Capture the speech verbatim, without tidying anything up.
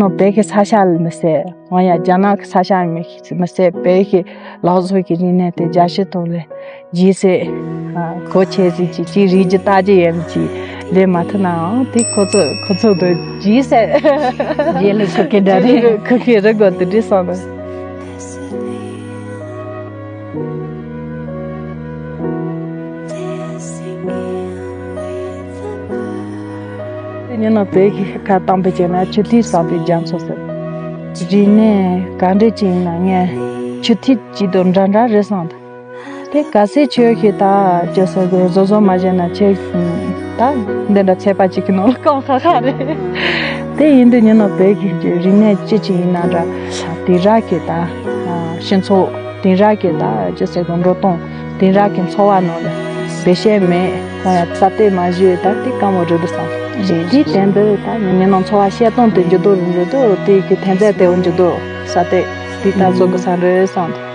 ནོ་བོད་ཀྱི་ས་ཆ་ལ་མི་ཟེར། ང་ཡང་རྒྱ་ནག་གི་ས་ཆ་མི་མི་ཟེར། བོད་ཀྱི་ལག་བཟོ་གི་རིག་གནས་དེ་རྒྱ་ཆེ་ཐོག་ལ་རྗེས་སེ་གོ་ཆེ་ཟིག་ཅིག་ཅིག་རིག་རྒྱུ་ལྟ་རྒྱུ་ཡོད་མི་ཅིག་ལས་མ་ཐུབ་ནའང་དེ་ཁོ་ཚོ་ཁོ་ཚོ་དུ་རྗེས་སེ་རྗེས་ལ་ཁུ་ཁེ་འདྲ་རེད། ཁུ་ཁེ་རི་གོ་དུ་འདྲི་སོང་ནས། དེ་ཉིན་ནོ་བོད་ཀྱི་ཁ་བཏང་པའི་རྗེས་ན་ཆུ་ཐིགས་བསགས་པའི་རྒྱ་མཚོ་ཟེར། རིག་གནས་ག་འདྲ་ཅིག་ཡིན་ན་ངས་ཆུ་ཐིགས་ཅིག་དང་འདྲ་འདྲ་རེད་བསམ་འདུག་དེ་གལ་སྲིད་ཁྱོད་ཀྱིས་ད་ཅི་ཟེར་དགོས། བཟོ་བཟོ་མ་བྱས་ན་ཁྱེད་ད་འདི་འདྲ་ཚད་པ་གཅིག་གི་ནང་ལ་རྐང་ཁ་ཁ་རེད། དེ་ཡིན་དུས་ཉིན་ནོ་བོད་ཀྱི་རིག་གནས་ཅི་ཅིག་ཡིན་ན་འདྲ། དེང་རབས་ཀྱི་ད་སྤྱི་ཚོགས་དེང་རབས་ཀྱི་ད་ཅི་ཟེར་དགོས། འགྲོ་སྟངས་དེང་རབས་ཀྱི་འཚོ་བ་ནང་ལ་བེད་སྤྱད་མེད། ཁོང་ཡང་རྩ་དེ་མ་ཞུས་ད་དེ་དཀའ་མོ་རེད་འདུག་བསམ། རེད། དེའི་སྟེང་དུ་ད་ཉིན་ནོ་འཚོ་བ་བཤད་སྟངས་དེ་འགྱུར་ལྡོག་རེད་འགྲོ་འདུག་དེ་གི་ཐོན་རྫས་དེ་འོ་འགྱུར་ལྡོག་ས་དེ་དེ་ད་བཟོ་དགོས་ས་རེད་བསམ།